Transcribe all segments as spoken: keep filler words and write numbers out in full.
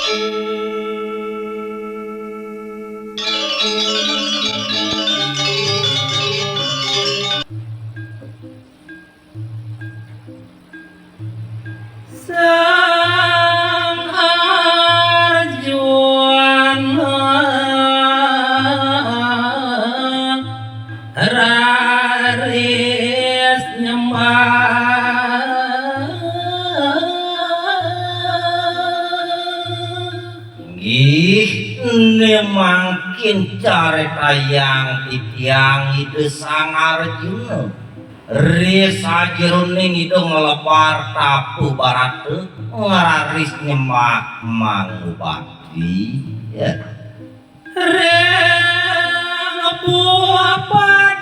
Sang Arjuna raris nyembah. Nggih, né mangkin caritayang titiang Ida Sang Arjuna. Ri sajeroning Ida nglebar tapa barata, ngraris nyembah mangubakti. Ya. Ring buah padan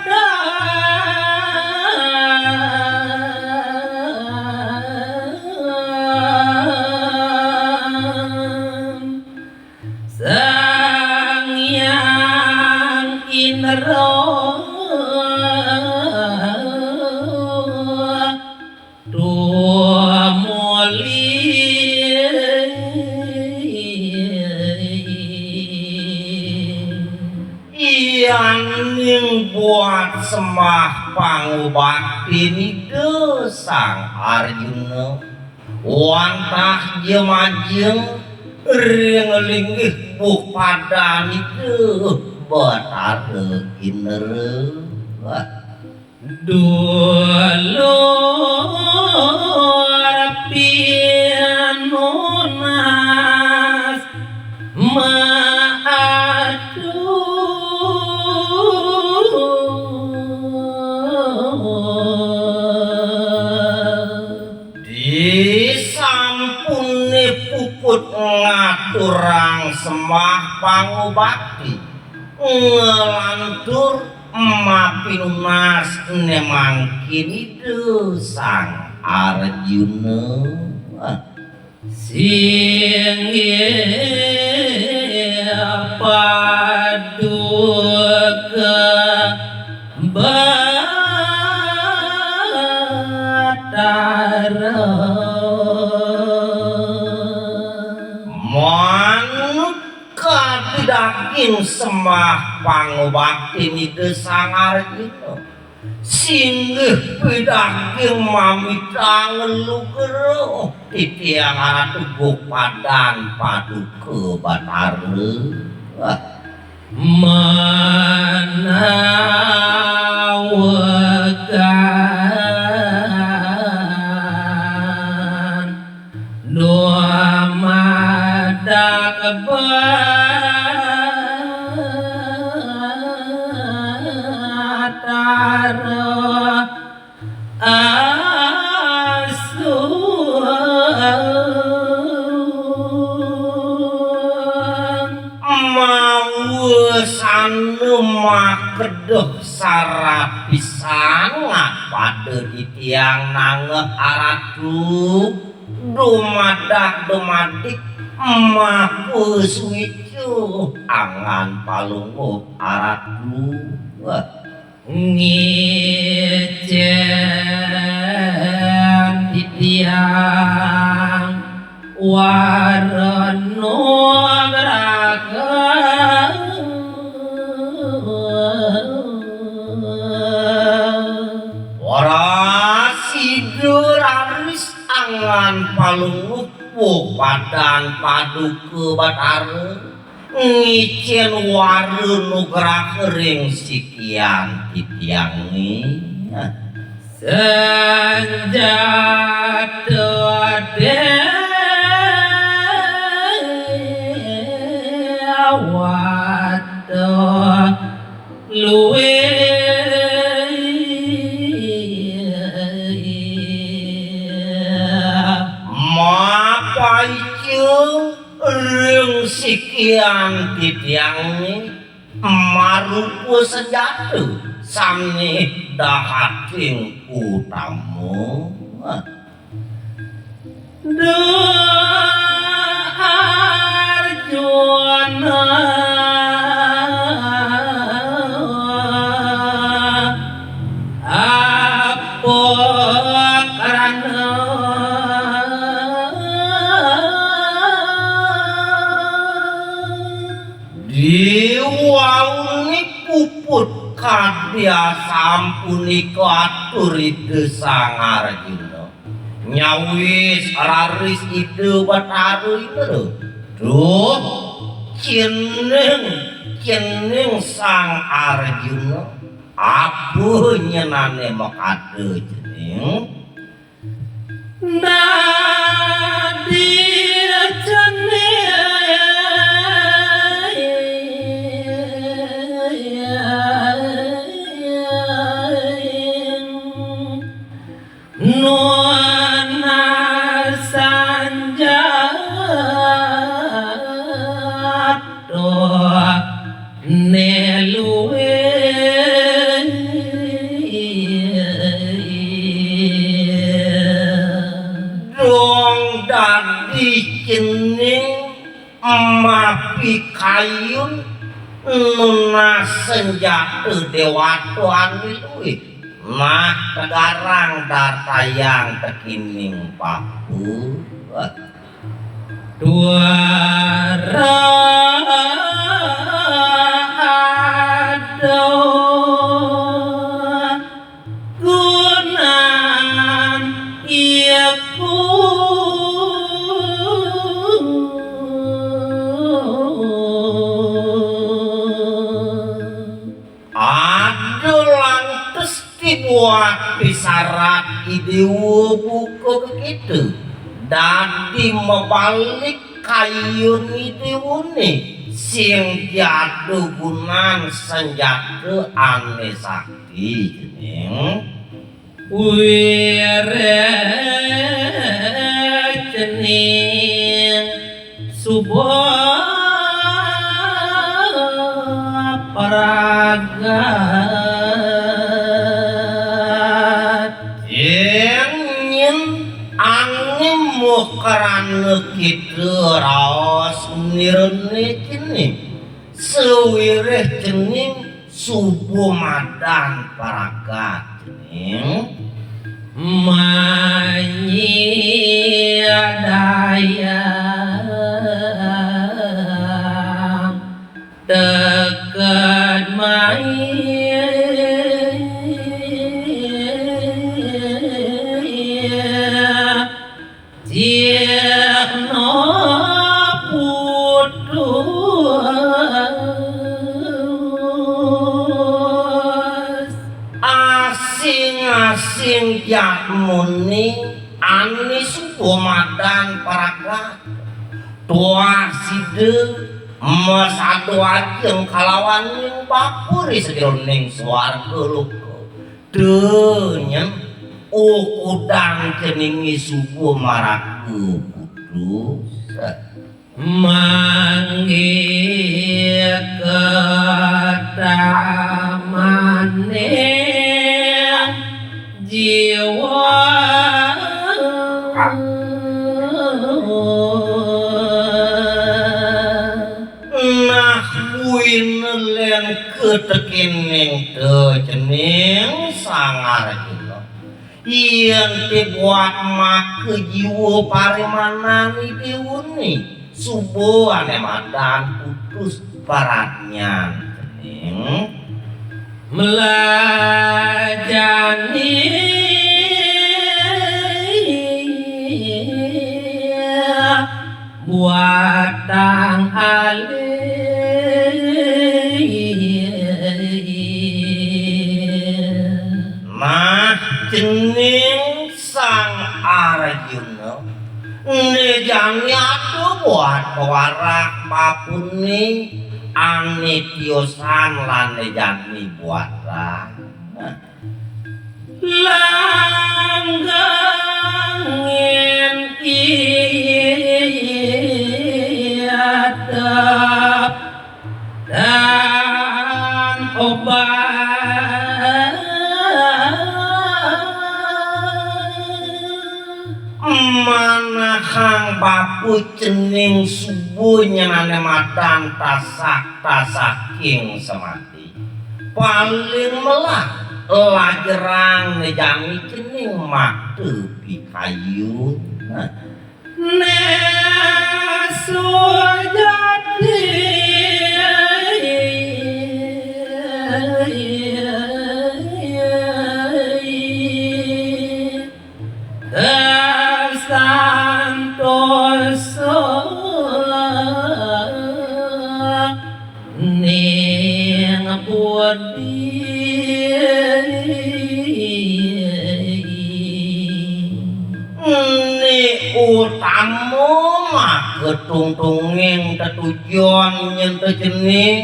Sang Hyang Indra tumuli. Yaning buat sembah pangubaktin Ida Sang Arjuna, wantah ja majeng ring linggih buh padan Ida Batara Indra. Dulur pinunas maadu. Disampuné puput ngaturang sembah pangubakti, nglantur mapinunas né mangkin Ida Sang Arjuna. Singgih Paduka Batara. Manut kadi daging sembah pangubaktin Ida Sang Arjuna, singgih pidaging mamitang lugra titiang Ratu buh padan Paduka Batara. Manawegan dumadak Batara asuh. Mawasana makedeh sarat pisan ngapada titiang nanggeh Aratu, dumadak dumadik mapasuica angan palungguh Aratu. Ngicén titiang wara nugraha. Wara sida raris angan palungguh buh padan Paduka Batara. Ngicén wara nugraha ring sikian titiangé. Sanjata déwata luih. Mapaica ring sikian titiangé marupa sanjata sané dahating utama. Duh Arjuna, apa krana Diwauné puput kadya sampunika atur Ida Sang Arjuna. Nyawis raris Ida Batara Indra. Duh, cening, cening Sang Arjuna. Apa nyenané makada cening? Dadi cening nunas sanjata ne luwih. Dong dadi cening mapikayun nunas senjata dewata anu luwih. Nah, tegarang dartayang tekining paku. Duara ada gunan iku. Ada lantas dibuat pisarat idewa buka kekita. Dadi mabalik kayun idewane sing jada gunan senjata ane sakti cening. Wiréh cening suba pragat. Yén nyén ane muh krana kita raos nirene cening. Sawiréh cening suba madan pragat cening. Manyidayang teked mai. Cihna putus. Asing-asing jadmane ane suba madan pragat. Tuah sida masadu ajeng kalawaning bapa ri sajeroning swarga loka. Duh, nyén, ukudang ceninge suba maraga putus. Manggi ka tamane jiwa. Nah, buina lengka tekening ta cening Sang Arjuna. Yén té buat maka jiwa paremanan idewane, suba ane madan putus pradnyan cening. Melajani buatang alih. Nah, cening Sang Arjuna, né jani ada buat pawarah bapune ane tiosan lan né jani buat rah. Langgengin iadep dan obat. Manahang bapa cening suba nyenane madan tasak-tasaking semati. Paling melah lajerang né jani cening mata pikayun. Né sujati. Tungtunging tetujon nyen tejening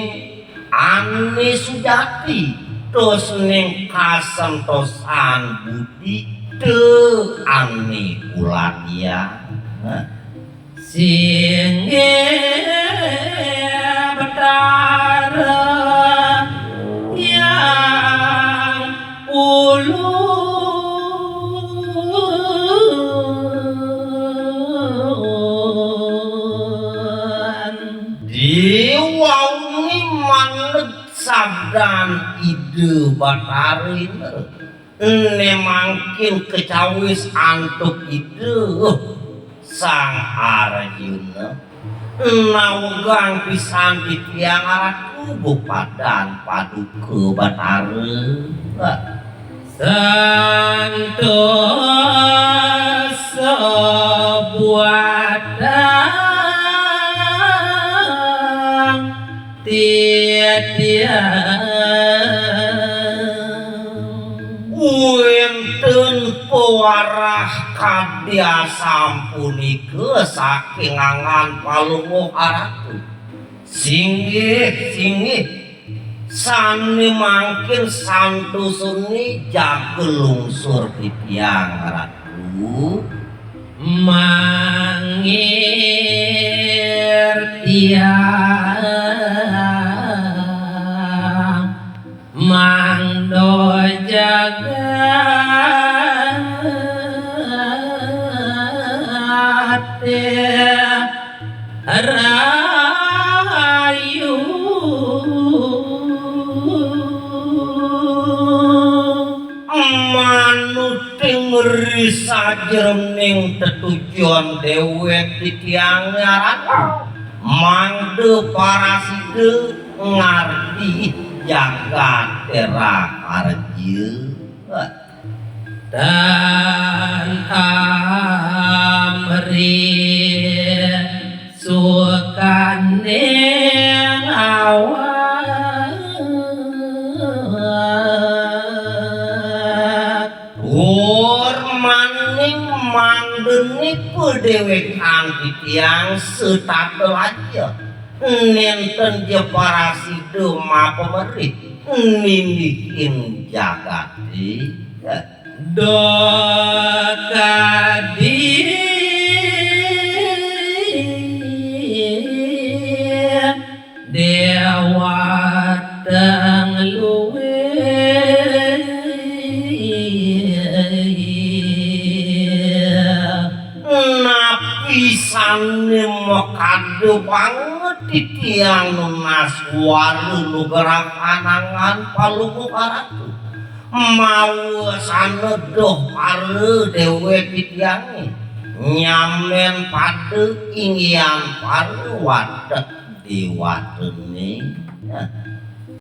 ane sujati, tos ning kasentosan budi te ane uladian. Singgih Betara yang ulun. Diwaune maneg sabdan Ida Batara Indra. Ene mangkin kecawis antuk Ida Sang Arjuna. Nawegang pisan titiang Ratu bepadan paduka Batara. Santos sebuatan titiang. Wenten pewarah kadi asampunika saking angan Palungguh Ratu. Singgih, singgih. Sane mangkin santosane jaga lungsur titiang Ratu. Mangir tiang mangdo jagat rayu. Manuting ri sajroning tetujon dewek titiang nyaran mangda parasida ngardi jagat Raharja. Tan amri sukaning awak. Tur maning mangdene padhewekan titiang setata aja. Nenten ja parasida mapamerih nindihing jagate. Dokadi dewata luwih. Napi sane makada banget titiang nunas wara nugrahan angan Palungguh Ratu. Mawa saneduh para dewek titiange nyamen pada inggihan para watek dewatane.